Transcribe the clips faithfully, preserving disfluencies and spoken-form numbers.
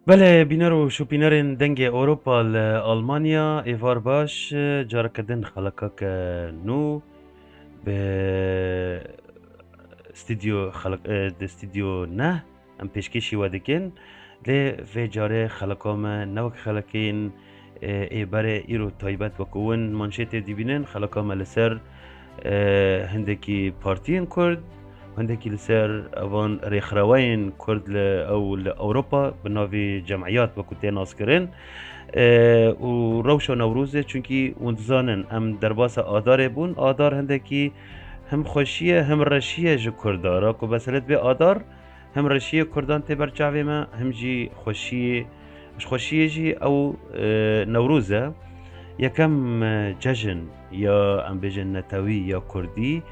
Belê, bîner û şopînerên Dengê Ewropa li Almanya, êvar baş, careke din xelekeke nû bi stûdyo xelek-, e, di stûdyo neh em pêşkêşî we dikin. Lê vê carê xeleka me ne wek xelekên, e, ê berê îro taybet wekû win manşetê dibînin, xeleka me li ser, e, hindekî partiyên Kurd, hindekî li ser evan rêxraweyên Kurd li ew li Ewropa bi navê cemiyat wekû tê naskirin, e, û rewşa Newrozê, çunkî hûn dizanin em derbasa Adarê bûn. Adar hindekî him xweşî ye, him reşî ye ji Kurda re. Ku meselê dibê Adar, him reşiyê Kurdan tê ber çavê me, him jî xweşiyê, ji xweşiyê jî ew, e, Newroz e. Yekem, e, cejn ya, em bêjin, netewî ya Kurdî,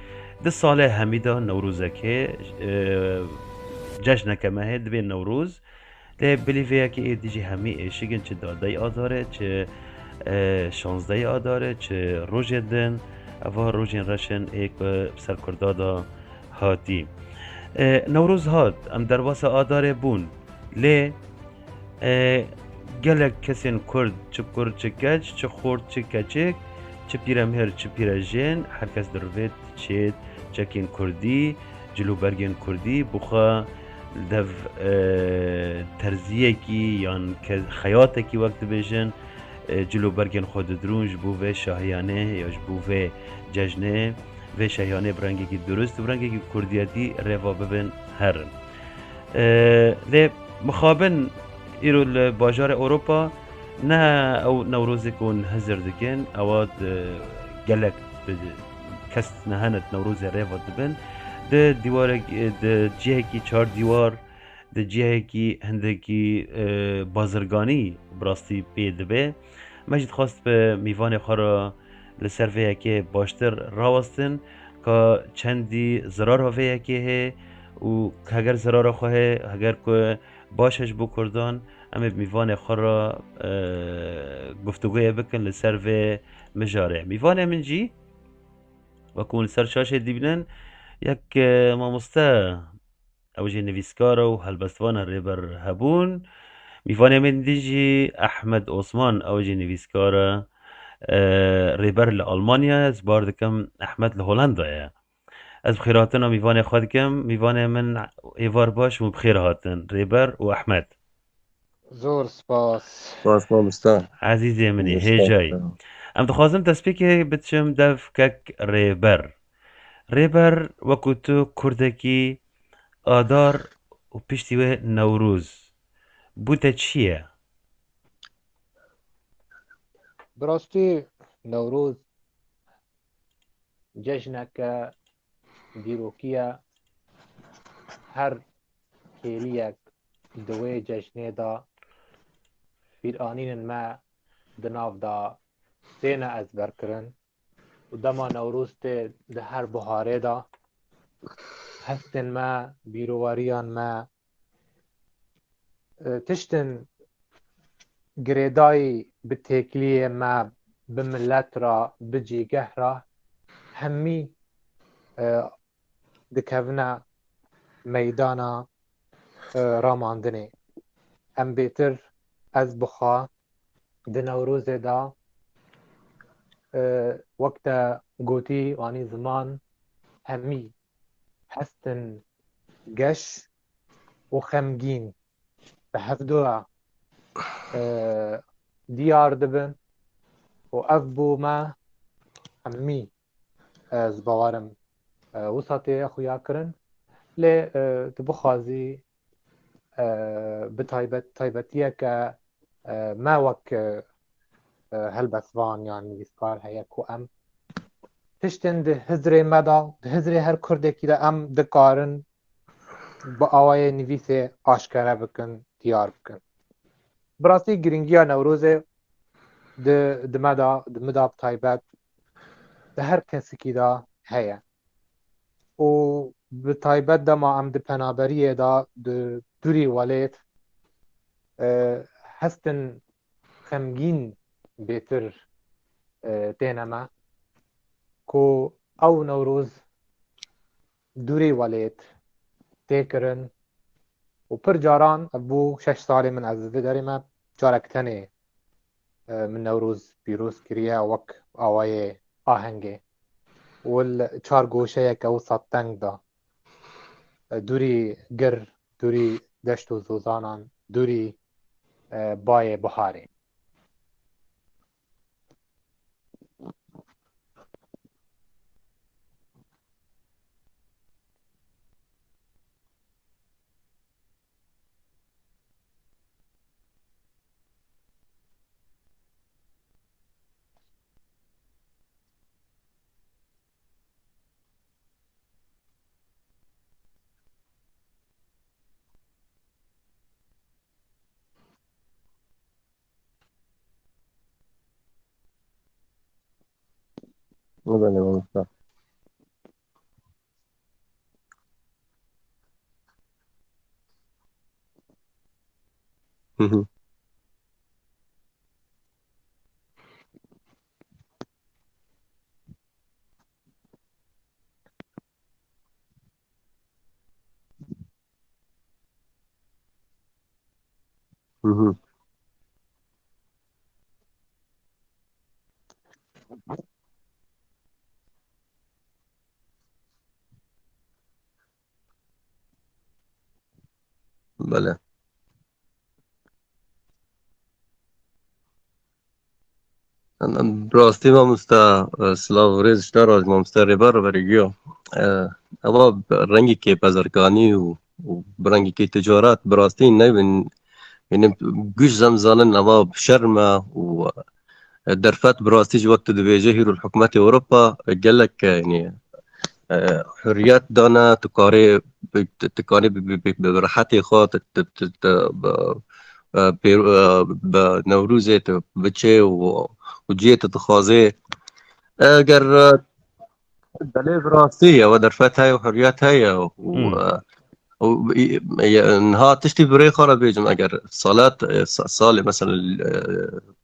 di salê hemî de Newrozekê, e, cejneke me heye, dibê Newroz. Lê bilî vê yekê ê dijî hemî êşik in, çi dadey Adarê, çi, e, şazdeyê Adarê, çi rojên din, eva rojên reş in ê ku bi ser Kurda de hatî. E, Newroz hat, em derbasa Adarê bûn. Lê, e, gelek kesên Kurd, çi kur, çi keç, çi xort, çi keçik, çi pîremêr, çi pîrejên, her kes dirivêt, çêt, çekên Kurdî, cilûbergên Kurdî, bi xwe li dev, e, terziyekî yan ke-, xeyatekî wek dibêjin, e, cilûbergên xwe didirûn ji bo vê şahiyanê ya ji bo vê cejnê, vê şahiyanê bi rengekî durust û bi rengekî kurdiyetî rêva bibin herin. E, lê mixabin îro li bajarê Ewropa ne ew Newrozê ku hûn hizir dikin, ewa di gelek di kes nehene di Newrozê rêva dibin. Di dîwarek, di cihekî çar dîwar, di cihekî hindekî, e, bazirganî bi rastî pê dibe. Me jî dixwest bi mîvanê xwe re li ser vê yekê baştir rawestin, ka çendî zirara vê yekê heye û heger zirara xwe heye, heger ku baş e ji bo Kurdan, em ê bi mîvanê xwe re, e, guftûgoyê bikin li ser vê mijarê. Mîvanê min jî, wekû hûn li ser şaşê dibînin, yek, e, mamoste, ew jî nivîskar e û helbestvan e, Rêber Hebûn. Mîvanê min din jî Ehmed Osman, ew jî nivîskar e, e, Rêber li Almanya ye. Ez bar dikim Ehmed li Holanda ye. Ez bi xêrhatina mîvanê xwe dikim. Mîvanê min êvar baş û bi xêr hatin, Rêber û Ehmed. Zor spas. Spas mamosta. Ezîzê min î, hêjayî. Em dixwazim destpêkê biçim dev kek Rêber. Rêber, wekû tu kurdekî Adar û piştî wê Newroz, bû te çi ye? Bi rastî Newroz cejneke dîrokî ye. Her kêliyek di wê cejnê de bîranînên me di nav de têne ezberkirin û dema Newroz tê di her buharê de hestên me, bîroweriyan me, e, tiştên girêdayî bi têkiliyê me, bi milet re, bi cîgeh re, hemî, e, dikevine meydana, e, ramandinê. Em bêtir, ez bi xwe di Newrozê de, e, wek te gotî, anî ziman, hemî hestin geş û xemgîn bi hevdu re, e, diyar dibin û ev bo me hemî, ez bawerim, e, wisa tê xuya kirin. Lê, e, tu bixwazî, e, bi taybet, taybetiyeke, e, me wek, e, e, helbestvan yan nivîskar heye ku em tiştên di hizrê me de, di hizrê her kurdekî de em dikarin bi awayê nivîsê aşkere bikin, diyar bikin. Bi rastî girîngiya Newrozê di, di me de, di min de bi taybet, di her kesikî de heye. Û bi taybet dema em di penaberiyê de, di dûrî welêt, e, hestin xemgîn bêtir, e, têne me, ku ew Newroz dûrî welêt tê kirin, û pir caran bû şeş salê min ez li vê derê me, carek tenê, e, min Newroz pîroz kiriye wek awayê ahengê. Û li çar goşeyeke wisa teng da. E, dûrî gir, dûrî deşt û zozanan, dûrî, e, bayê biharê. Belê, mamoste. Hı hı. Hı hı. Belê. Em, em, bi rastî mamoste, e, silav û rêz ji te re, mamoste Rêber Rêberî giyo. E, eva rengekê bezirganî û, û bi rengekê ticaret bi rastî ne bin, yani, guş zem zanin eva şerm e û, e, derfet bi rastî ji wek tu dibêje hîro li hikûmetê Ewropa, e, gelek, e, yani, e, hurriyet dane, tu karê, tu, tu karê bi, bi, bi, bi rehetê xwe, tu, tu, tu, tu, bi, e, pêro-, e, bi Newrozê tu biçê û, û cihê tu dixwazê. Eger, e, belê bi rastî, ew derfet heye û hurriyet heye û, Hmm. e, û, e, e, niha tiştî bi rê xwe re bêjim, eger salet, e, sa-, salê, mesela, e,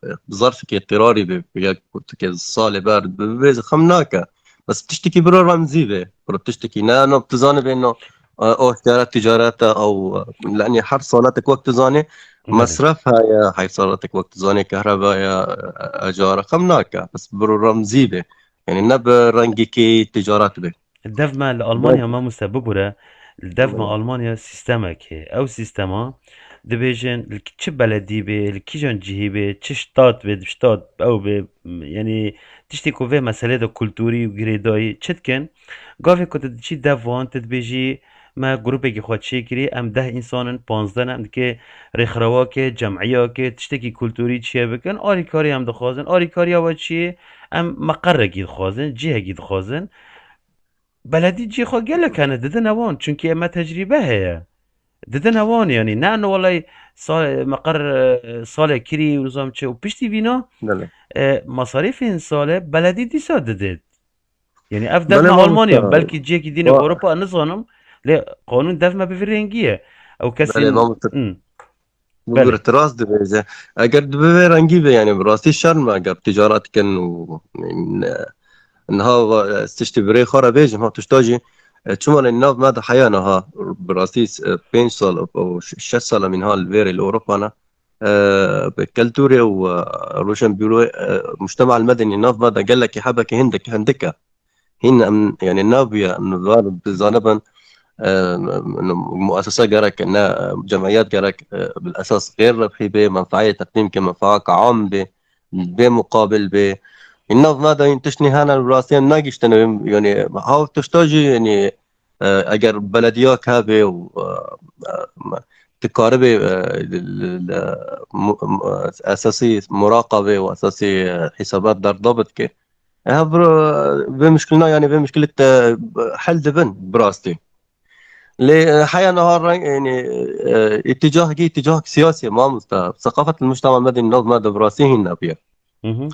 e, zarfekê tirarî bê, ya ku tu ke salê ber bibêje, xem nake. Bes tiştekî biro remzî bê. Biro tiştekî ne, no, tu zanibê, no, e, o ticaret, ticaret e, ew, e, yani her saletek wek tu zanê, Belê. mesref heye, her saletek wek tu zanê, kehreba ye, e, ecara, xem nake. Bes biro remzî bê. Yani ne bi rengekî ticaret bê. Dev me li Almanya, mamoste, bibûre, li dev me Almanya sîstemek heye. Ew sîstema dibêjin li çi beledî bê, li kîjan cihî bê, çi ştat bê, ştat ew bê, m-, yanî tiştê ku vê meselê de kulturî û girêdayî çi dikin? Gavê ku tu diçî dev wan, tu dibêjî, me grûpekî xwe çêkirî, em deh însan in, panzdeh ne, em dikê rêxrawakê, cemiyakê, tiştekî kulturî çi ye bikin, alîkarî em dixwazin. Alîkariya we çi ye? Em meqerekî dixwazin, cihekî dixwazin. Beledî cihê xwe gelek hene, didine wan, çunkî me tecrîbe heye. Didine wan, yanî ne, no welay sa-, meqer, e, salê kirî û nizam çi û piştî vîna, Belê. e, masarîfên salê beledî dîsa didê. Yanî ev dev Belê, me Almanya, mamoste. belkî cihekî dîn ê Wa- Ewropa, nizanim, lê qanûn dev me bi vî rengî ye. Ew kesên Belê, mamoste. Hmm. Belê. Bibir, tu rast dibêje. Eger di bi vê rengî be, yani bi rastî şerm e, eger ticaret dikin û ne, niha va-, ez tiştî bi rê xwe re bêjim, ha tişta jî, e, çima lê nav me de heya niha, bi rastî, e, pênc sal û ş-, şeş sal em niha li vêrê li Ewropa ne, e, bi kulturê û, e, roşenbîroyê, e, mujtema medeni nav me de gelekî hebekî hindik, hindik e. Hîn em, yani, nabûye, em var bizanibin, e, muesese gerek ne, e, cemiyet gerek, e, bil esas xêr rebhî bê, menfaê teqdîm ke, menfaaka am bê, bê muqabil bê. Hîn nav me de hîn tiştnî hene, rastî em nagiştine, yani, hav tişta jî, yani, e, eger belediyek hebe û, e, e, dikaribê, e, li, li, li, mu-, mu-, esasî muraqabê û esasî, e, hîsabat derdabit ke, Ev, vê mişkilina, yani vê mişkilî te hel dibin bi rastî. Lê, e, heya niha reng, yani, e, îtîcahekî, îtîcahek siyasî ye, mamoste. Seqafet li mujtema me de nav me de bi rastî hîn nebûye. Hı hı.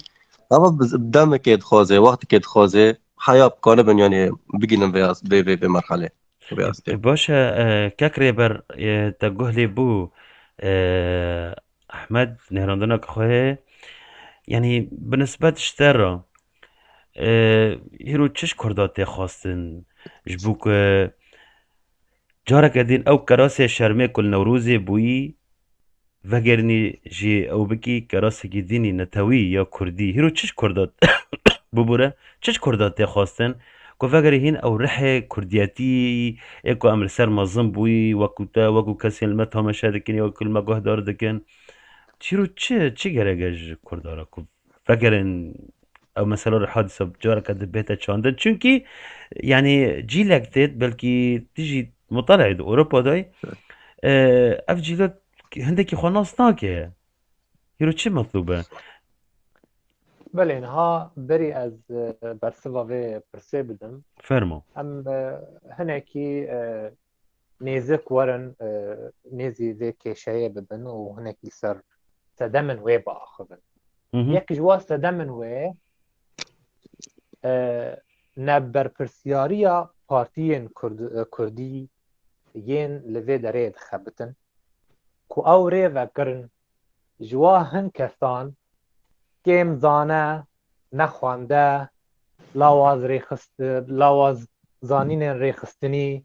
Ama bi, bi demekê dixwaze, wextekê dixwaze, heya bi kanibin, yani, bigînin vê, vê, vê, vê merhelê. Vê astê. E, baş e, e, kek Rêber, e, te guh lê bû, e, Ehmed, nêrandineke xwe heye. Yanî, bi nisbet ji te re, e, hîro çi ji Kurda tê xwestin? Ji bo ku Careke din ew kerasê şermê ku li Newrozê bûyî, vegerînî jî ew bikî kerasekî dînî netewî ya kurdî. Hîro çi ji kurda bibûre, çi ji kurda tê xwestin, ku vegerî hîn ew rihê kurdiyetî ê ku em li ser mezin bûyî, wekû te, wekû kesên li me tamaşe dikin, ya wekû li me guhdar dikin. Hîro çi, çi gerek e ji kurda re ku vegerin ew mesela riha dîsa careke dibête çandin. Çunkî, yanî cîlek têt, belkî tu jî mutaleê di Ewropa de yî, e, ev cîlek hindekî xwe nas nake. Hîro çi metlûb e? Belê, niha berî ez, e, bersiva vê pirsê bidim. Fermo. Em, e, hinekî, e, nêzik werin, e, nêzî vê kêşeyê bibin û hinekî ser sedemên wê biaxivin. Hı hı. Yek ji wa sedemên wê, e, neberpirsiyariya partiyên Kurd-, e, Kurdî yên li vê derê dixebitin, ku ew rê vekirin, ji wa hin kesan kêm zane, nexwende, lawaz rêxist-, lawaz zanînên rêxistinî,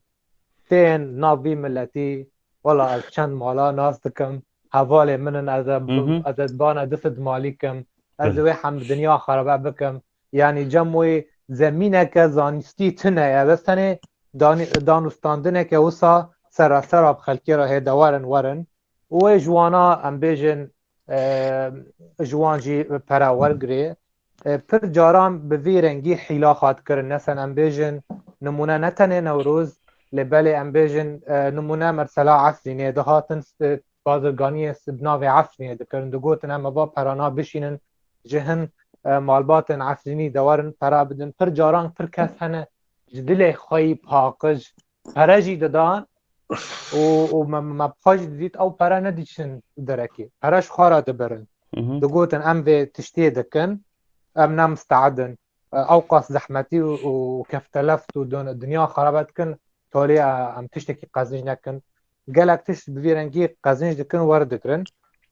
tên nav vî miletî, wela ez çend mala nas dikim, hevalê min in, ez ê, Hı hı. ez ê bana du sed malî kim, ez Belê. ê wê hem dinya xerabe bikim. Yanî cem wê zemîneke zanistî tune ye. Bes tenê danî-, danûstandineke wisa serasera bi xelkê re hê de werin, werin. Û wê ji wana em bêjin, e, ji wan jî pere wergirê. E, pir caran bi vî rengî hîla xwe dikirin. Nesen em bêjin, nimûne ne tenê Newroz, lê belê em bêjin, e, nimûne mesela Efrînê dihatin, e, bazirganiyê s-, bi navê Efrînê dikirin. Digotin em eva perana bişînin, ji hin, e, malbatên Efrînî de werin pera bidin. Pir caran pir kes hene ji dilê xwe yî paqij pere jî didan û, û me, me bi xwe jî didît ew pere nediçin derekê. Pere ji xwe re dibirin. Hı hı. Digotin em vê tiştê dikin, em ne misteed in. E, ew qas zehmetî û, û kefteleft û dun-, dinya xerabe dikin, tolê, e, em tiştekî qezinc nekin. Gelek tişt bi vî rengî qezinc dikin, werdigrin.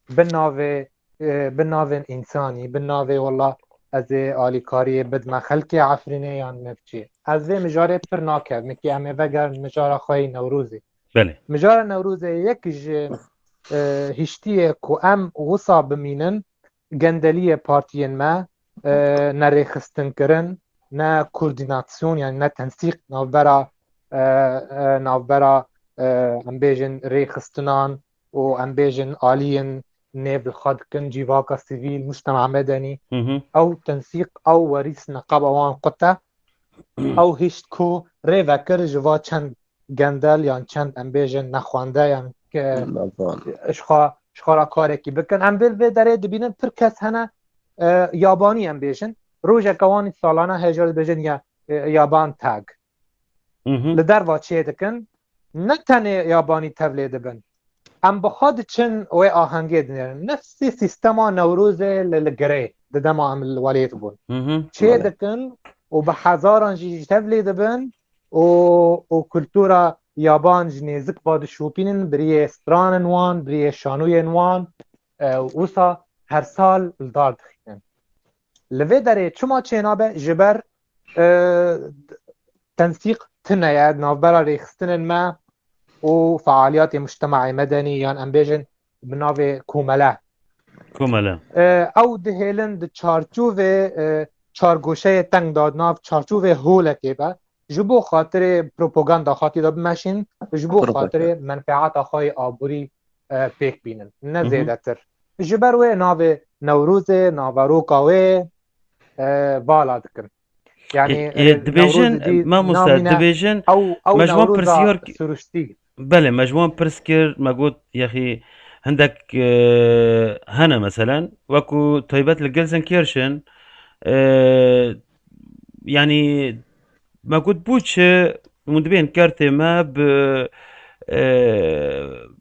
Bi navê, e, bi navên însanî, bi navê wela ez ê alîkariyê bidme xelkê Efrînê yan nifçî. Ez vê mijarê pir nakem, mikî em ê vegerin mijara xwe yî Newrozê. Belê. Mijara Newrozê yek ji, e, hiştiyê ku em wisa bimînin, gendeliyê partiyên me, e, nerêxistinkirin, ne koordînasyon, yanî ne tensîq navbera, e, e, navbera, e, em bêjin rêxistinan û em bêjin aliyên nêv li xwe dikin, cîvaka sivîl, mujtema medenî. Hı hı. Ew tensîq, ew werîs neqeba wan qut e. Ew hişt ku rê vekir ji va çend gendel yan çend em bêjin nexwendeyan ke Nexwendeyan. ji xwe, ji xwe re karekî bikin. Em vê, vê derê dibînin pir kes hene, e, yabanî em bêjin. Rojeke wan salane heye jî dibêjin ya, e, yaban tag. Hı hı. Li derva çê dikin. Ne tenê yabanî tevlê dibin. Em bi xwe diçin wê ahengê dinêrin. Nefsê sîstema Newrozê li, li girê di dema em li welêt bûn. Hı hı. Çê Belê. dikin û bi hezaran jî ji tevlê dibin û, û kultura yaban ji nêzik ve dişopînin, bi riyê stranên wan, bi riyê şanoyên wan, e, wisa her sal li dar dixînin. Li vê derê çima çênabe? Ji ber, e, tensîq tune ye di navbera rêxistinên me û fealiyatê mujtemaê medenî yan em bêjin bi navê komele. Komele. E, ew dihêlin di çarçovê, e, çargoşeyê teng de, di nav çarçovê holekê be, ji bo xatirê propaganda xatî de bimeşîn, ji bo Propaganda. xatirê menfeata xwe yê aborî, e, pêk bînin. Ne Hı hı. zêdetir. Ji ber wê navê Newrozê, naveroka wê, e, vala dikin. Yanî, Ê, ê, e, dibêjin, Newrozê dî mamoste, namîne dibêjin, ew, ew me ji wan Newroza pirsiyar ki-, siruştî. Belê, me ji wan pirs kir, me got, yexî hindek, e, hene meselen, wekû taybet li Gelsenkirchen, e, yanî me got bû çi, hûn dibên kertê me bi, e,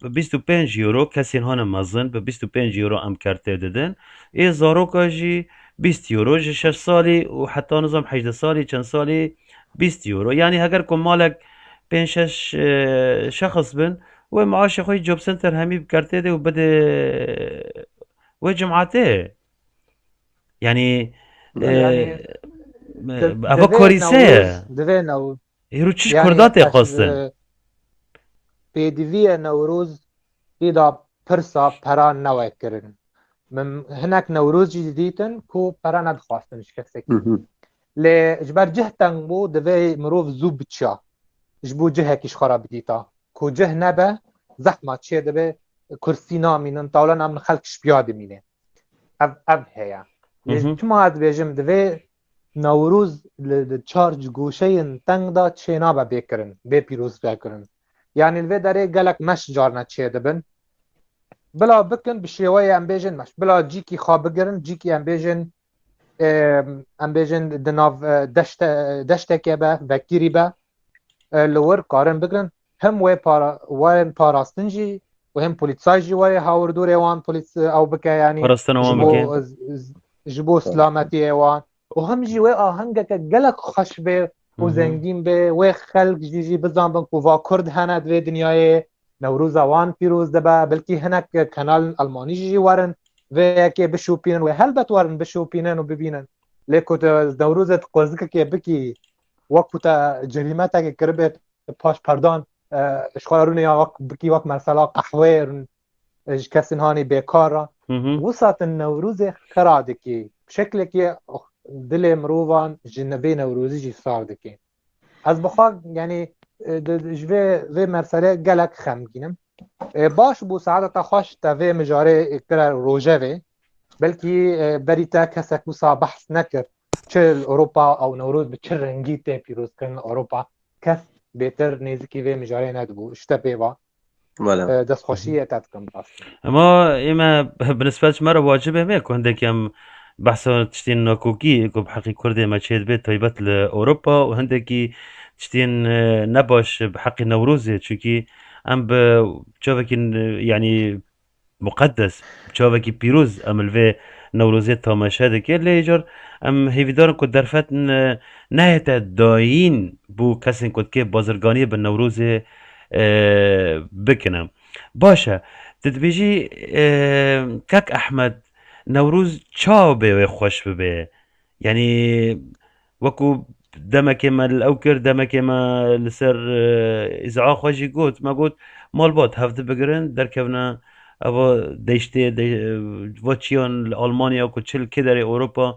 bi bîst û pênc euro, kesên hane mezin, bi bîst û pênc euro em kertê didin. Ê zaroka jî bîst euro, ji şeş salî û heta nizam hejdeh salî, çend salî, bîst euro. Yanî heger ku malek pênc şeş, e, şexs bin, wê maaşê xwe yî Job Center hemî bi kertê de û bide wê cimatê. Yanî, e, Yanî, e, di-, eva divê karîse ye. Newroz, divê New-, Hîro çi ji Yanî, Kurda tê ez, xwestin? e, pêdiviyê Newroz tê de pirsa pera newe kirin. Min hinek Newroz jî dîtin ku pera nedixwastin ji kesekî. Hı hı. Lê ji ber cih teng bû, divê mirov zû biçiya. Ji bo cihekî ji xwe re bidîta. Ku cih nebe, zehma çê dibe, kursî namînin, tawlan em xelk ji piya dimîne. Ev, ev heye. Lê Hı hı. çima ez dibêjim, divê Newroz li, li çar goşeyên teng de çênabe bê kirin, bê pîroz bê kirin. Yanî li vê derê gelek meş carna çê dibin. Bila bikin bi şêweyê em bêjin meş. Bila cîkî xwe bigirin, cîkî em bêjin, e, em bêjin di nav, e, deşte, deştekê be, vekirî be, e, li wir karin bigirin. Hem wê para, warên parastin jî û hem polîsay jî warê hawirdorê wan polîs, e, ew bike, yanî Parastina wan ji bo, bike. e, z-, z-, ji bo selametiyê wan. Û hem jî wê ahengeke gelek xweş bê û Hı hı. zengîn bê, wê xelk jî, jî bizanbin ku va Kurd hene di vê dinyayê, Newroza wan pîroz dibe, belkî hinek kenalên Almanî jî, jî werin vê yekê bişopînin, wê helbet werin bişopînin û bibînin. Lê ku tu Newrozê tu qozikekê bikî, wek ku te cerîmetekê kiribê, paş perdan, e, ji xwe rûnê ya wek bikî wek mesela qehweyê rûn, e, ji kesên hanî bêkar re. Hı hı. Wisa tu Newrozê xira dikî. Şeklekê dilê mirovan ji ne-, vê Newrozî jî sar dikî. Ez bi xwe, yanî, e, di, di, ji vê, vê meselê gelek xemgîn im. E, baş bû, saeta te xweş te vê mijarê kire rojevê. Belkî, e, berî te kesek wisa behs nekir. Çi li Ewropa ew Newroz bi çi rengî tê pîrozkirin li Ewropa? Kes bêtir nêzikî vê mijarê nedibû. Ji te pê ve. Bele. E, destxweşiyê te dikim, rast. Ema ême bi nisbet ji me re wacib e me ku hindekî em behsa tiştên nakokî ku bi heqî Kurdê me çêdibe, taybet li Ewropa û hindekî tiştên, e, nebaş bi heqî Newrozê. Çunkî em bi çavekî, e, yanî muqeddes, çavekî pîroz em li vê Newrozê tamaşe dike. Lê îcar em hêvîdar in ku derfet ne-, nehête dayîn bo kesên ku dikê bazirganiyê bi Newrozê, e, bikine. Baş e, tu dibêjî, e, kek Ehmed, Newroz çawa bê wê xweş bibe? Yanî, wekû demekê me li ew kir, demekê me li ser, e, îzaa xwe jî got. Me got, malbat hevdi bigirin, derkevine eva deştê, de-, va çiyan li Almanya ku çi li kê derê Ewropa,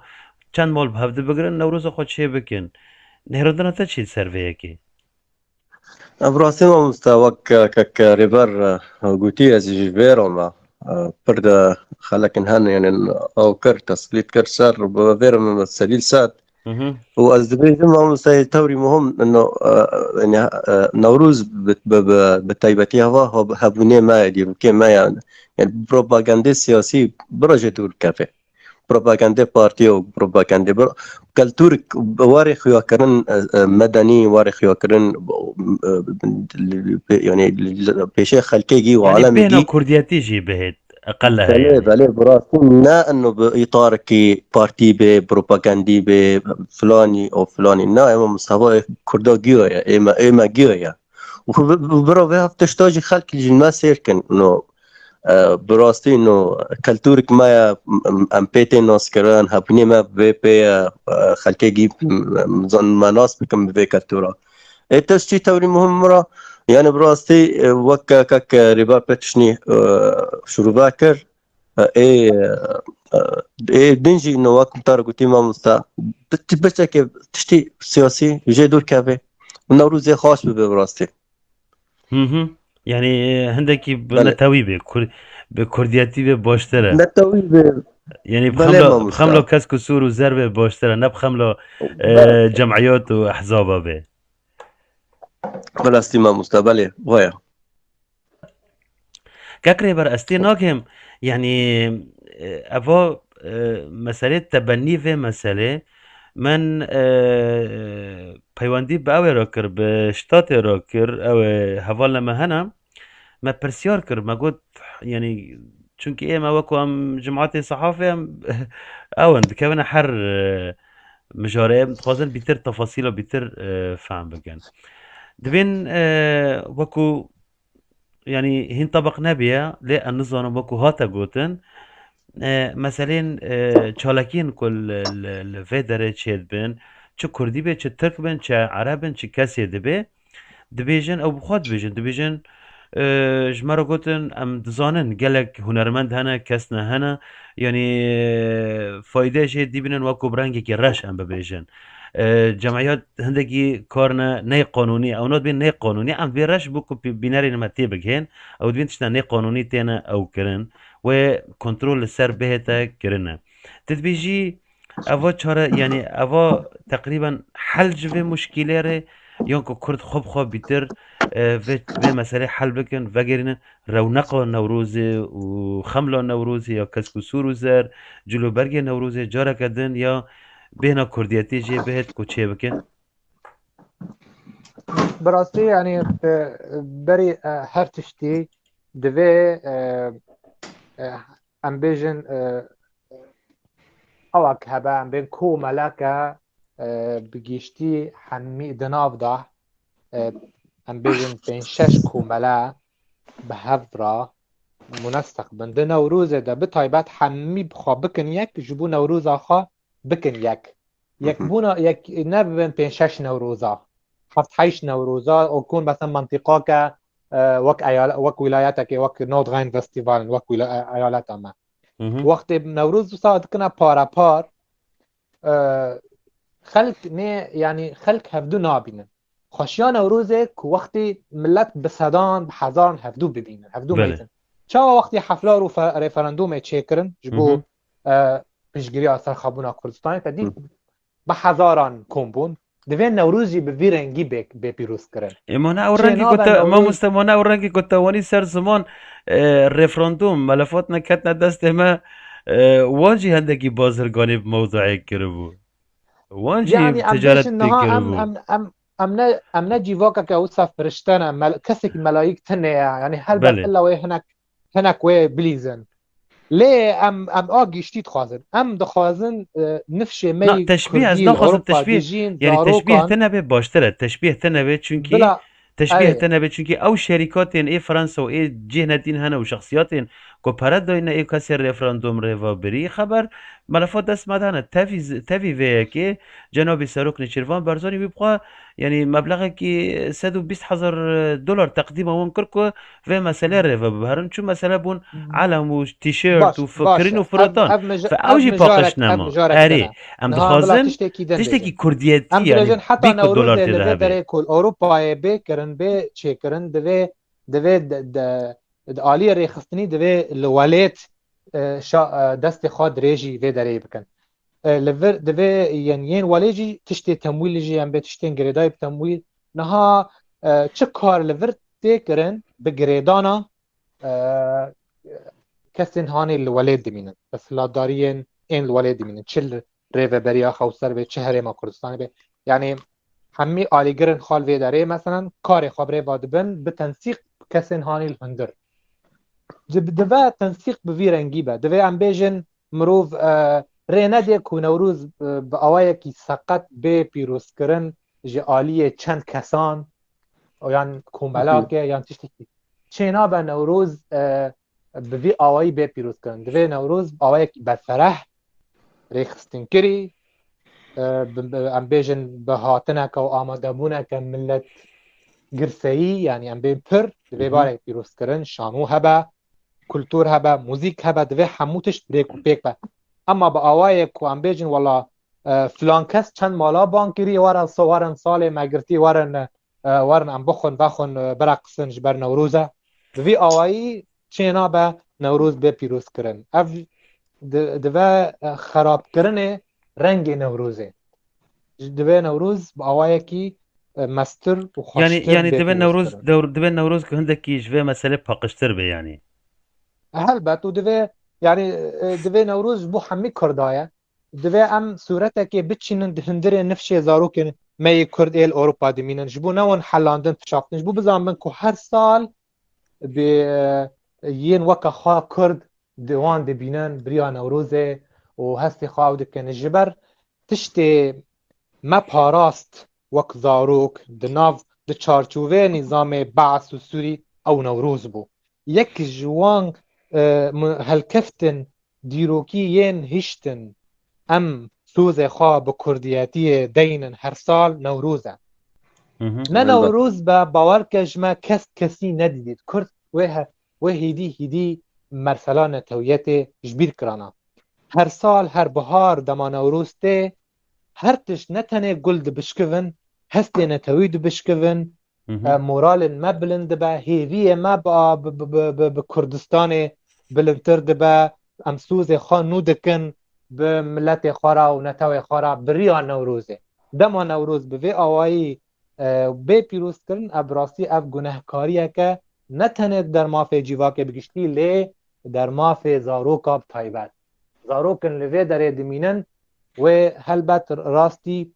çend mal bi hevdi bigirin, Newroza xwe çê bikin. Nêrandina te çi li ser vê yekê? Ev rastî mamoste, wek, e, kek Rêber, e, gotî, ez jî ji vê re me. E, pir de xelekin hene, yanî ew kir, teslît kir ser, bi vê re me sedî li sed. Hı hı. Û ez dibêjim, mamoste, yê tewrî muhim, no, e, yanî, e, Newroz bi, bi, bi, bi taybetî heva, hab-, hebûnê me ye, dîrokê me ye. Yanî propagandê siyasî bira jê dûr keve. Propagandê partî û propagandê bir-, keltûrek warê xuyakirin, e, e, medenî, warê xuyakirin, e, yanî pêşê xelkê gî û Yanî alemê bêhna gî. Kurdiyetî jî bihêt, eqel heye Belê, yanî. Belê, bi rastî ne eno bi îtarekî partî bê, propagandî bê, filanî û filanî. Na, ema Mustafa Kurda giya ye, ême, ême giya ye. Û bi, bi, bira vê hev tişta jî xelk jî me sêr kin. No, e, bi rastî no, keltûrek me ye, em, em pê tê naskirin, hebûnê me vê pê ye, e, xelkê gî, em, zan me nas bikin bi vê keltûra. Ê tiştî tewrî muhim min re, yanî bi rastî, e, wek ke-, kek Rêber Pêtişnî, e, şirove kir, e, ê, e, ê din jî no wek min te re gotî mamoste, ti-, ti-, piçekê tiştî siyasî jê dûr keve. Newrozê xweş bibe bi rastî. Hı hı. Yanî, e, hindekî bi Belê. netewî be, kur-, bi kurdiyetî be baştir e. Netewî be. Yanî bi Belê xemla, mamoste. bi xemla kesk û sûr û zer be baştir e, ne bi xemla, e, Belê. cemiyat û ehzaba be. Bi rastî mamoste, belê, waya. Kek Rêber, ez tê nagêm, yanî, e, eva, e, meselê tebennî vê meselê, min, e, peywendî bi ew ê re kir, bi ştatê re kir, ew ê hevalê me hene, me pirsyar kir, me got, yanî, çunkî ê me weko em cimatê sehafê em, ew in, dikevine her, e, mijarê, em dixwazin bîtir tefasîla bîtir, e, fehm bikin. Dibên, e, wekû yanî hîn tebeq nebiye, lê ez nizanim wekû hate gotin, e, meselên, e, çalakiyên ku li, li, li vê derê çêdibin, çi kurdî be, çi tirk bin, çi ereb in, çi kesê dibe, dibêjin, ew bi xwe dibêjin, dibêjin, e, ji me re gotin, em dizanin gelek hunermend hene, kesne hene, yanî, e, fayde jê dibînin wekû bi rengekî reş em bibêjin. E, cemiyet hindekî karine neyqanûnî, ew nadibên neyqanûnî, em dibê reş bû ku pî-, bînerên me tê bigihên, ew dibên tiştine neyqanûnî têne ew kirin, wê kontrol li ser bihête kirine. Tu dibêjî, eva çare, yanî eva teqrîben hel ji vê muşkîlê re, yan ku Kurd xwe bi xwe bîtir, e, vê, vê meselê hel bikin, vegerînin rewneqa Newrozê û xemla Newrozê ya kesk û sûr û zer, cilûbergê Newrozê careke din ya bêhna Kurdiyetê jê bihêt ku çêbikin? Bi rastî, yanî, e, berî, e, her tiştî divê, e, e, em bêjin, e, ewek hebe, em bên komeleke, e, bi giştî hemî di nav de, e, em bêjin pênc şeş komele bi hev re muneseq bin. Di Newrozê de bi taybet hemî bi xwe bikin yek, ji bo Newroza xwe bikin yek. Yekbûna, yek nebibin pênc şeş Newroza, heft heşt Newroza, û kun mesela mentiqake, e, wek eyal-, wek wîlayetekê, wek Nordrhein-Westfalen, wek wîla-, e, eyaleta me. Wextê Newroz wisa dikine parepar, e, xelk nê, yanî xelk hevdu nabînin. Xweşiya Newrozê ku wextê millet bi sedan, bi hezaran hevdu bibînin, hevdu Belê. meytin. Çawa wextê hefla û fe-, referandûmê çêkirin ji bo, e, piştgiriya serxwebûna Kurdistanê, te dît bi hezaran kom bûn. Divê Newroz jî bi vî rengî bê, bê pîroz kirin. Ê, ma ne ew Çê rengî nabe ku te, Newroz. Mamoste, ma ne ew rengî ku te wanî ser ziman, e, referandûm, melefat neketine destê me, e, wan jî hendekî bazirganî bi mewdueyê kiribû. Wan jî Yanî em ticaret bêjin pê niha em, kiribû. em, em, em ne, em ne cîvakeke wisa firişte ne, mel-, kesekî melayîk tune ye. Yanî helbet Belê. illa wê hinek, hinek wê bilîzin. Lê em, em a giştî dixwazin. Em dixwazin, e, nifşê me Na, yê teşbîh, ez Kurdî, naxwazim Ewropa teşbîh, dijîn, yanî teşbîh zarokan. te nebe baştir e. Teşbîh te nebe, çünkü Bila, teşbîh Erê. te nebe, çünkü ew şerîkatên ê Fransa û ê cihne dîn hene û şexsiyatên ku pere dayne ê kesê referandûm rêva birî xeber melefa dest me de hene. Tevî z-, tevî vê yekê cenabî Serok Nêçîrvan Barzanî wî bi xwe, yanî meblexekî sed û bîst hezar dolar teqdîma wan kir ku vê meselê rêve biberin. Çu mesele bûn elem û tîşert Baş, û baş fikirin e. û Ev, firatan. ev mija-, Fe ev ew jî mijarek, paqij ev nema. mijarek Erê, tine. em Niha bila dixwazin tiştekî din tiştekî bêjin. kurdiyetî, Em yanî dibêjin heta bî ku dolar Newrozê tê li de vê hebe. derê ku li Ewropayê bê kirin, bê çêkirin, divê, divê de, de, di aliyê rêxistinî divê li welêt, e, şa-, e, destê xwe dirêjî vê derê bikin. E, li vir divê yên, yên welê jî tiştê temwîl jî em bê tiştên girêdayî bi temwîl. Niha, e, çi kar li vir tê kirin bi girêdana, e, kesên hanê li welêt dimînin, desthilatdariyên ên li welêt dimînin, çi li rêveberiya xew ser bê, çi herêma Kurdistanê bê. Yanî hemî alîgirên xal vê derê, meselen, karê xwe bi rêva dibin, bi tensîq kesên hanî li hundir. Di-, dibe tensîq bi vî rengî be. Divê em bêjin, mirov, e, rê nedê ku Newroz, e, bi awayekî seqet bê pîrozkirin ji aliyê çend kesan, yan komelake, yan tiştekî. Çênabe Newroz, e, bi vî awayî bê pîrozkirin. Divê Newroz bi awayekî berfereh, rêxistinkirî, e, bi, bi, em bêjin bi hatineke û amadebûneke millet girseyî, yanî em bên pir, divê barek pîrozkirin, şano hebe, kultur hebe, muzîk hebe, divê hemû tişt rêk û pêk be. Ema bi awayek ku em bêjin, wela, e, filan kes çend mala ban kirî, werin so-, werin salê me girtî, werin, e, werin em bixwin, vexwin, e, bireqisin ji ber Newroze. Bi vî awayî çênabe Newroz bê pîrozkirin. Ev di-, dibe, e, xerabkirinê rengê Newrozê. Divê Newroz bi awayekî, e, mestir û Yanî, xweştir yanî bê divê Newroz, pîrozkirin. dewr-, divê Newroz ku hindekî ji vê meselê paqijtir be yanî. Helbet û divê, yanî, e, divê Newroz ji bo hemî Kurda ye. Divê em sûretekê biçînin di hundirê nifşê zarokên me yê Kurd ê li Ewropa dimînin. Ji bo ne wan helandin, pişaftin. Ji bo bizanbin ku her sal bi, e, yên weke xwe Kurd di wan dibînin, biriya Newrozê û hestê xwe ew dikin. Ji ber tiştê me parast wek zarok di nav, di çarçoveyê nîzamê Beas û Sûrî ew Newroz bû. Yek ji wan, e, mi-, helkeftin dîrokî yên hiştin em sozê xwe bi kurdiyetiyê deynin her sal Newroz e. Hı hı. Ne Newroz be, bawer ke ji me kes kesî nedîdît. Kurd wê he-, wê hêdî hêdî mersela netewiyetê ji bîr kirana. Her sal, her bihar dema Newroz tê, her tişt ne tenê gul dibişkivin, hestê netewî dibişkivin, Hı hı. e, moralên me bilind dibe, hêviyê me bi, bi, bi, bi, bi, bi Kurdistanê bilindtir dibe, em sozê xwe nû dikin bi miletê xwe re û netewê xwe re bi riya Newrozê. Dema Newroz bi vê awayî, e, bê pîrozkirin, ev bi rastî ev gunehkariyeke ne tenê di dermafê civakê bi giştî, lê di dermafê zaroka bi taybet. Zarok in li vê derê dimînin, wê helbet rastî,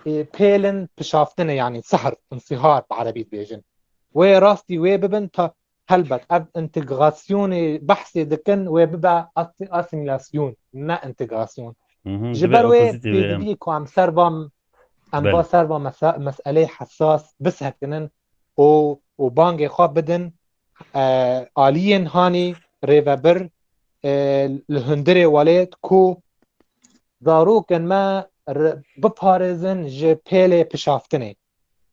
e, pêlin pişaftinê, yanî sihr, insihar bi erebî dibêjin. Wê rastî wê bibin ta helbet ev întegrasyonê behsê dikin, wê bibe asi-, asîmîlasyon, ne întegrasyon. Hı hı, Ji dibe ber wê opozîtî wê, em. Pêdivî ku em ser van, em Belê. va ser van mese-, meseleyê hesas bisekinin û, û bangê xwe bidin, e, aliyên hanî rêvebir, e, li hundirê welêt ku zarokên me re-, biparêzin ji pêlê pişaftinê.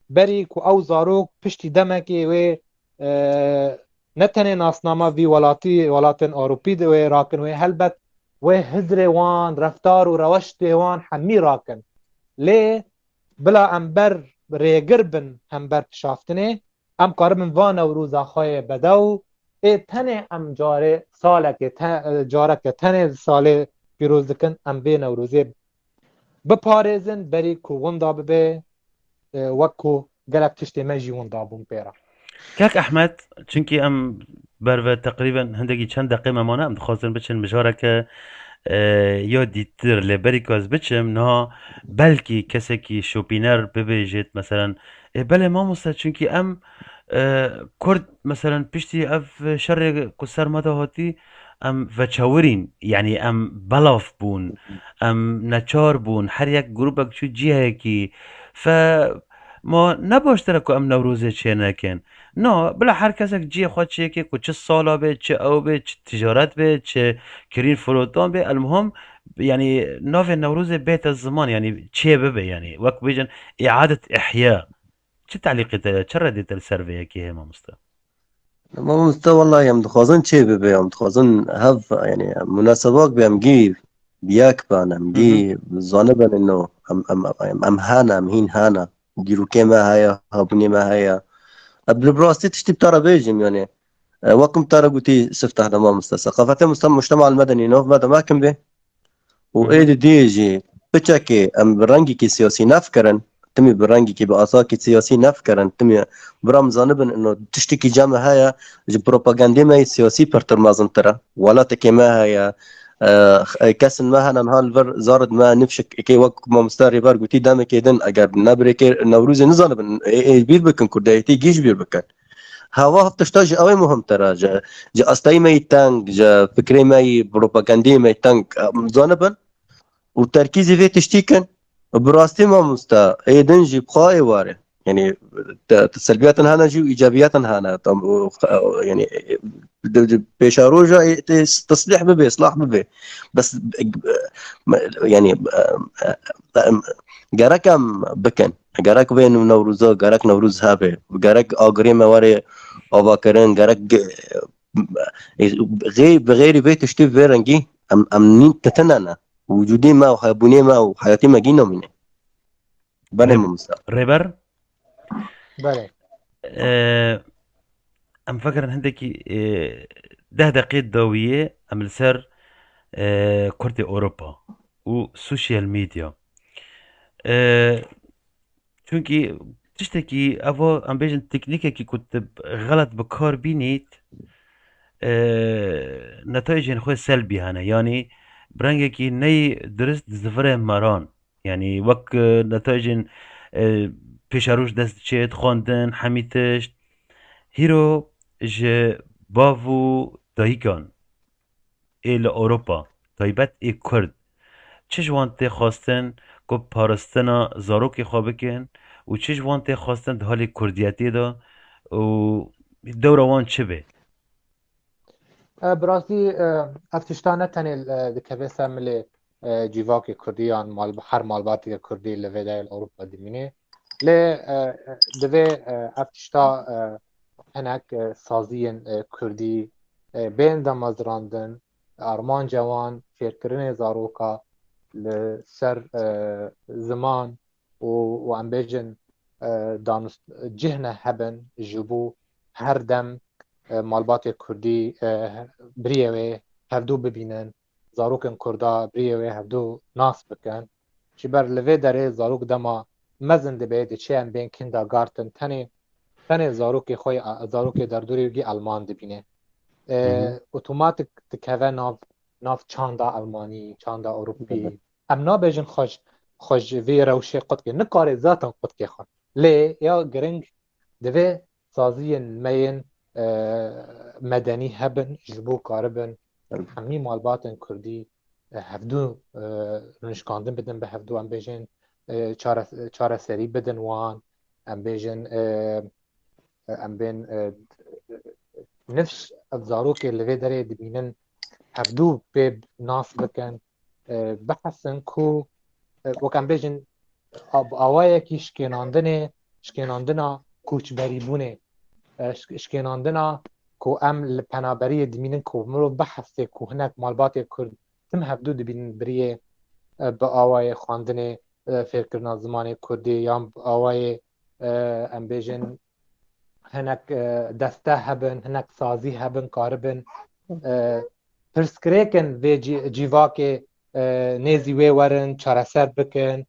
Berî ku ew zarok piştî demekê wê, e, ne tenê nasnama vî welatî, welatên Ewropî de wê rakin, wê helbet wê hizrê wan, reftar û reweştê wan hemî rakin. Lê bila em ber rêgir bin hember pişaftinê, em karibin va Newroza xwe yê bedew, ê tenê em carê salekê, te-, careke tenê di salê pîroz dikin, em vê Newrozê biparêzin, berî ku winda bibe, e, wek ku gelek tiştê me jî winda bûn pê re. Kak Ehmed, çunkî em berve teqrîben hindekî çend deqê me mane, em dixwazin biçin mijareke, e, ya dîtir, lê berî ku ez biçim, niha belkî kesekî şopîner bibêjêt, meselen, ê, belê mamoste, çunkî em, e, Kurd, meselen, piştî ev şerê ku ser me de hatî, em veçewirîn, yanî em belav bûn, em neçar bûn, her yek grûpek çû cihekî, fe ma ne baştir e ku em Newrozê çênekin? Na, bila her kesek cihê xwe çêke, ku çi sala be, çi ew be, çi ticaret be, çi kirîn firotan be, elmuhim, yanî navê Newrozê bête ziman, yanî çê bibe, yanî wek bêjin îadet ihya. Çi telîqê te, çi redê te li ser vê yekê heye, mamoste? Mamoste, wellahî em dixwazin çê bibe, em dixwazin hev, yanî munasebak be, em gî bi yek bin, em gî Hı hı. zanibin ino, em, em, em, em hene, em hîn hene. Dîrokê me heye, hebûnê me heye. Em li rastî tiştî bi te re bêjim, yanî, e, wek ku te re gotî sifteh de mamoste. Seqafetê muste-, mujtema el-medeni nav me de mekin bê. Û Hı hı. ê didê jî piçekê em bi rengekî siyasî nefikirin, timî bi rengekî, bi asakî siyasî nefikirin, timî bira em zanibin ino tiştekî cem heye, ji propagandê me yê siyasî pirtir mezintir e. Welatekê me heye, e, kesên me hene niha li vir zar di me nifşikê wek mamoste Rêber gotî demekê din eger ne bi rêkê Newrozê nizanibin, ê, ê bîr bikin, kurdayetî gî ji bîr bikin. Heva ev tişta ji ew ê muhimtir e, ji, ji astayî me yî teng, ji fikrê me yî, propagandiyê me yî teng, em zanibin û terkîzî vê tiştî kin. Bi rastî mamoste, ê din jî bi xwe ê ware. Yanî, te, te selbiyetin hene jî û îcabiyetin hene. Tam, û, yanî, di, di pêşeroja ê tê teslîh bibe, islah bibe. Bes, me, yanî, em, em, gerek em bikin. Gerek vê Newroza, gerek Newroz hebe. Gerek agirê me were avakirin, gerek ge-, rê-, bi xêrî vê tiştî vê rengî em, em nîn tetine ne. Wicûdê me û hebûnê me û heyatê me gî namîne. Belê Rê-, mamoste. Rêber? Belê. Ee, em vekirin hindekî, ee, deh deqê dawiyê em li ser, ee, Kurtê Ewropa û sosyal medya. Ee, çunkî tiştekî ev, em bêjin teknîkekî ku tu xelet bi kar bînît, ee, netayecên xwe selbî hene. Yanî bi rengekî neyê dirist dizivirê meran. Yanî wek, e, netayecên, e, pêşeroj dest diçêt, xwendin, hemî tişt. Hîro ji bav û dayikan ê li Ewropa, taybet ê Kurd, çi ji wan tê xwestin ku parastina zarokê xwe bikin û çi ji wan tê xwestin di halê kurdiyetê de û dewra wan çi be? E, bi rastî, e, ev tişta ne tenê, e, dikeve ser milê, e, civakê kurdî yan mal-, her malbateke kurdî li vê derê li Ewropa dimîne. Lê e, divê e, ev tişta e, hinek e, saziyên e, kurdî e, bên damezrandin, armanca wan fêrkirinê zaroka li ser e, ziman û, û em bêjin e, danûst cihne hebin ji bo her dem e, malbatê kurdî e, biriyê wê hevdû bibînin, zarokên kurda biriyê wê hevdû nas bikin. Ji ber li vê derê zarok dema mezin dibe, diçe em bên kindergarten, tenê tenê zarokê xwe yê, zarokê derdorê wî alman dibîne. E, Hı hı. Otomatik dikeve nav nav çanda almanî, çanda ewropî. Hı hı. Em nabêjin xwe ji, xwe ji vê rewşê qutkê. Nikare zaten qutkê xwe. Lê ya giring divê saziyên me yên e, medenî hebin ji bo karibin hemî malbatên kurdî e, hevdû e, nişkandin bidin bi hevdû, em bêjin e, çare, çareserî bidin wan, em bêjin e, e, em bên e, nifş ev zarokê li vê derê dibînin hevdû pê nas bikin, e, bihesin ku e, wek em bêjin a- bi awayekî şkênandinê, şkênandina koçberîbûnê, e, şk- şkênandina ku em li penaberiyê dimînin ku mirov bihesê ku hinek malbatê kurd tim hevdû dibînin biriyê e, bi awayê xwendinê, e, fêrkirina zimanê kurdî yan bi awayê e, em bêjin hinek e, deste hebin, hinek sazî hebin, karibin e, pirsgirêkin vê cî- cîvakê e, nêzî wê werin, çareser bikin,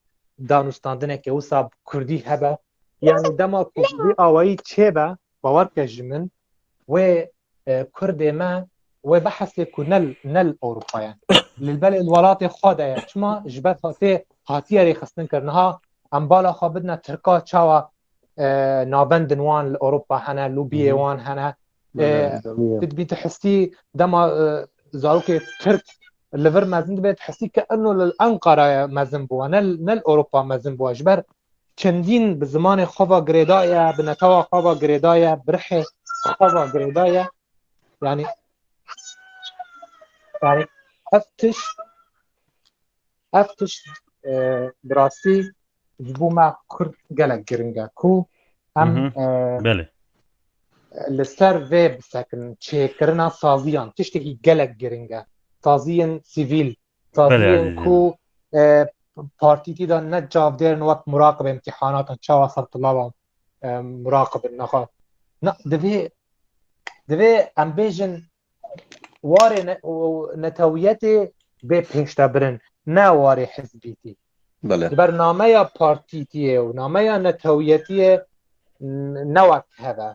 danûstandineke wisa bi kurdî hebe. Yani dema ku vî awayî çêbe, bawer ke ji min, wê e, kurdê me wê bihesê ku ne, ne li Ewropa ye. Li belê li welatê xwe de ye. Çima? Ji ber hatê hatiye rêxistin kir. Niha em bala xwe bidine Tirka, çawa e, navendin wan li Ewropa hene, lobiyê wan hene. E, tu dibî tu hisî dema e, zarokê Tirk li vir mezin dibe, tu hisî ke eno li Enqaraya mezin bû, ne, ne li Ewropa mezin bû. Ji ber çendîn bi zimanê xwe ve girêdaye, bi netewa xwe ve girêdaye, bi rihê xwe ve girêdaye. Yani, yani ev tişt, ev tişt e, bi rastî ji bo me Kurd gelek giring e ku em Hı hı. e, Belê. Li ser vê bisekinin, çêkirina saziyan, tiştekî gelek giring e. Saziyên sivîl, saziyên Belê, ezîzim. Ku e, partîtî de ne çavdêrin wek muraqibê imtîhanatan, çawa ser tulavan e, muraqibin nexwe. Na, divê, divê em bêjin warê ne, û netewiyetê bê pêşdebirin, ne warê hizbîtî. Belê. Ji ber nameya partîtiyê û nameya netewiyetiyê n- ne wek hev e.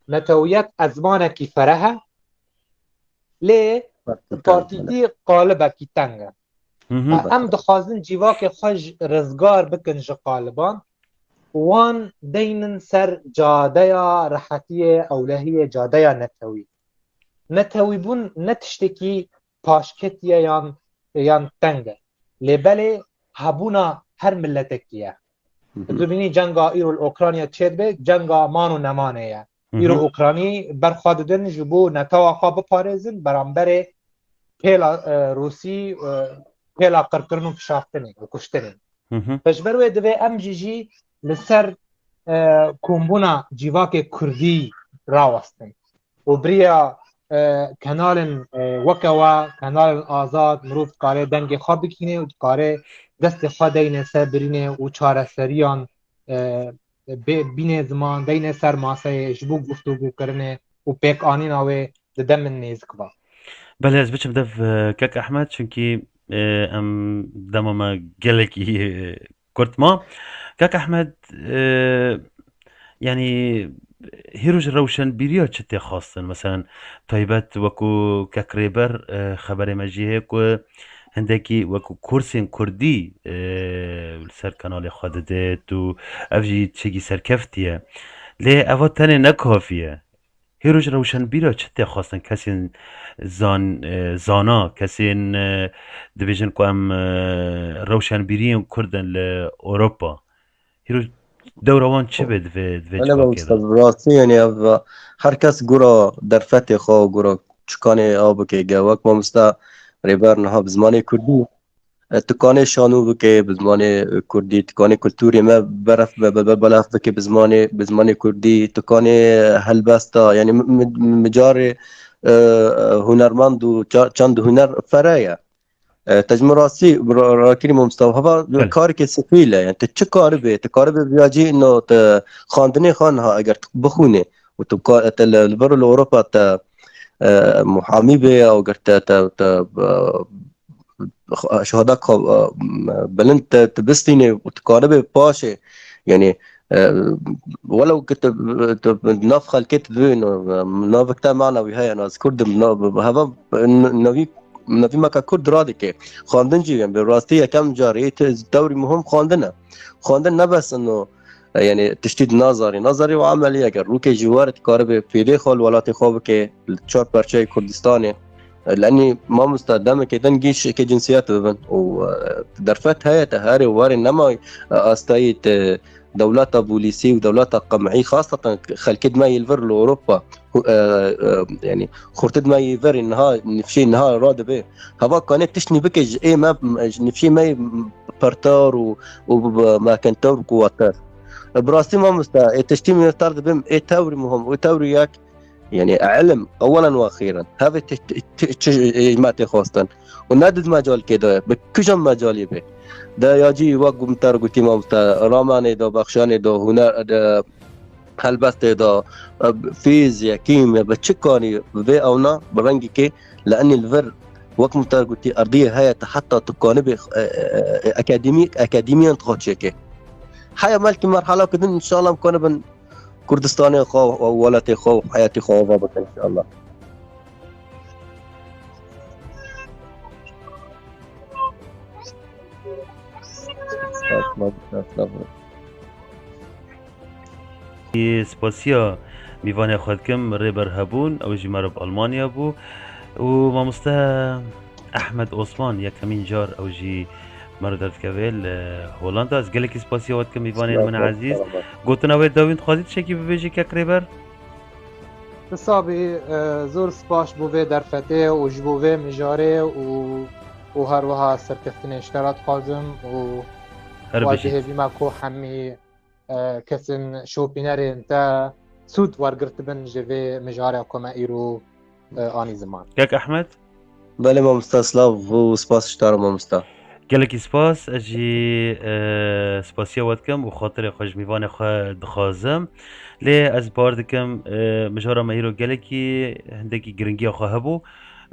Netewiyet ezmanekî fereh e, lê partîtî qalibekî teng e. Hı hı. Em dixwazin cîvakê xwe ji rizgar bikin ji qaliban, wan deynin ser cadeya rehetiyê, ewlehiyê, cadeya netewî. Netewîbûn ne tiştekî paşketiye yan, yan teng e. Lê belê hebûna her miletekî ye. Hı hı. Tu dibînî cenga îro li Ukrayna çêdibe, cenga man û nemanê ye. Hı hı. Îro Ukraynî berxwe didin ji bo netewa xwe biparêzin beramberê pêla e, Rûsî, e, pêla qirkirin û kişaftinê û kuştinê. Hı hı. Ji ber wê divê em jî jî li ser e, kombûna cîvakê kurdî rawestin. Û biriya e, kenalên e, weke we, kenalên azad, mirov dikare dengê xwe bikîne û dikare destê xwe deyne ser birînê û çareseriyan e, bê, bîne ziman, deyne ser maseyê ji bo guftûgûkirinê û pêkanîna wê di demên nêzik ve. Belê, ez biçim dev e, kek Ehmed, çunkî e, em dema me gelekî e, kurt ma. Kek Ehmed, e, yanî hîro ji rewşenbîriya çi tê xwestin? Meselen, taybet wekû kek Rêber e, xeberê me jî heye ku hindekî wekû kursên kurdî e, li ser kanalê xwe didêt û ev jî tiştekî serkeftî ye. Lê eva tenê ne kafî ye. Hîro ji rewşenbîra çi tê xwestin? Kesên zan, e, zana, kesên e, dibêjin ku em e, rewşenbîriyên kurd in li Ewropa. Hîro dewra wan çi be divê, divê Belê civakê de? Mamoste, bi rastî, yani ev, her kes gura derfetê xwe, gura çikanê a bike ge. Wek mamoste Rêber niha bi zimanê kurdî E, tu kanê şanû bike bi zimanê kurdî, tu kanê kultûrê me beref be, be, be, belaf bike bi zimanê, bi zimanê kurdî, tu kanê helbesta, yani mi-, mi-, mijarê, e, hunermend û ça-, çand û huner fere ye. E, te ji min rastî ra-, rakirî mamosta, heva Belê. Kareke sifîl e, yani tu çi karibê, tu karibê viya cî no te xandinê xwe niha eger tu bixwînê û tu ka-, te li, li vir li Ewropa te, e, muhamî bê ya eger te, te, te, e, şehada ka-, e, bilind te, te bistînê û tu karibê paşê, yani, e, welew ki tu, tu nav xelkê tu dibî, no, e, navek te manewî heye, no, ez Kurd im, no, heva, n-, nevî, nevî me ka Kurd radike. Xwendin jî, yani, bi rastî yekem carî te-, tewrî muhim xwendin e. Xwendin ne bes ino, e, yani, tiştî di nazarî. Nazarî û emelî eger rûkê ji we re dikaribê fêdê xwe li welatê xwe bike, li çar perçeyê Kurdistanê. Lenî mamosta demekê din gîş êkê cinsiyet bibin û, e, derfet heye te herê û warê nema, e, astayî te dewleta bolîsî û dewleta qemî, xaseten xelkê dime yê li vir li Ewropa, hu-, e, e, yani xurtê dime yê verê niha nifşê niha radibe. Heva kanê tiştnî bike ji ê me, ji nifşê me yê pertar û, û b-, b-, mekentar û kuwater. E, bi rastî mamosta, ê tiştî min tar dibim, ê tewrî muhim, ê tewrî yek, yani ilim, ewelen ve axîren. Hevê ti, ti, ti, çi, e, me tê xwestin. Û ne di mecalkê de, bi kijan mecalî be. De ya cî wek min te re gotî mamosta, ramanê de, bexşanê de, huner de, helbestê de, e, fîzya, kîmya, bi çi kanî vê ewna, bi rengekê, li enî li vir, wek min te re gotî, erdiyê heye te heta tu kanibê, e, e, e, akademî-, akademiyan xwe çêke. Heye belkî merhala ku din, înşallah, em kanibin Kurdistanê xwe, welatê xwe, heyatê xwe ava bikin, înşallah. Estağfurullah, estağfurullah. Spasiya mîvanê xwe dikim, Rêber Hebûn, ew jî meriv Almanya bû. Û mamoste Ehmed Osman, yekemîn car ew jî meriv derdikeve li Holanda. Ez gelekî spasiya we dikim, mîvanên min Selamet, ezîz. Selamet. Gotina wê dawîn dixwazî tiştekî bibêjî kek Rêber? Ti sabî, e, zor spas bo vê derfetê û ji bo vê mijarê û, û her wiha serkeftinê ji te re dixwazim û Her wa bijît. Dihêvî me ku hemî, e, kesên şopînerên te sûd wergirtibin ji vê mijara ku me îro, e, anî ziman. Kek Ehmed? Belê mamosta, silav û spas ji te re mamosta. Gelekî spas, ez jî, e, spasiya we dikim û xatirê xwe ji mîvanê xwe dixwazim. Lê ez bawer dikim, e, mijara me îro gelekî hindekî giringiya xwe hebû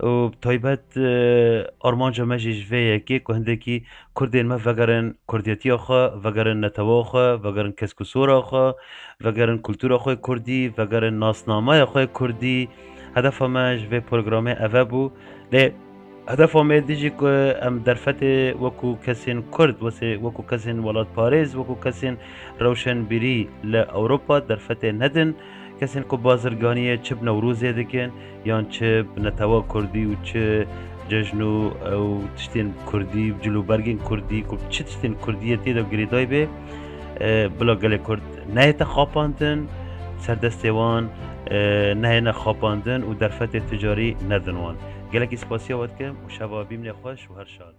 û bi taybet, e, armanca me jî ji vê yekê ku hindekî Kurdên me vegerin kurdiyetiya xwe, vegerin netewa xwe, vegerin kesk û sora xwe, vegerin kultura xwe kurdî, vegerin nasnameya xwe kurdî. Hedefa me ji vê programê eve bû. Lê hedefa me dijî ku em derfetê wekû kesên kurd, wesê-, wekû kesên welatparêz, wekû kesên rewşenbîrî li Ewropa derfetê nedin. Kesên ku bazirganiyê çi bi Newrozê dikin, yan çi bi netewa kurdî û çi cejn û ew tiştên kurdî, cil û bergên kurdî, ku çi tiştên kurdiyê tê de girêdayî bê, e, bila gelê kurd nehête xapandin, ser destê wan, e, nehêne xapandin û derfetê ticarî nedin wan. Gelekî spasiya we dikim û şeva bîmnê xweş û her şad.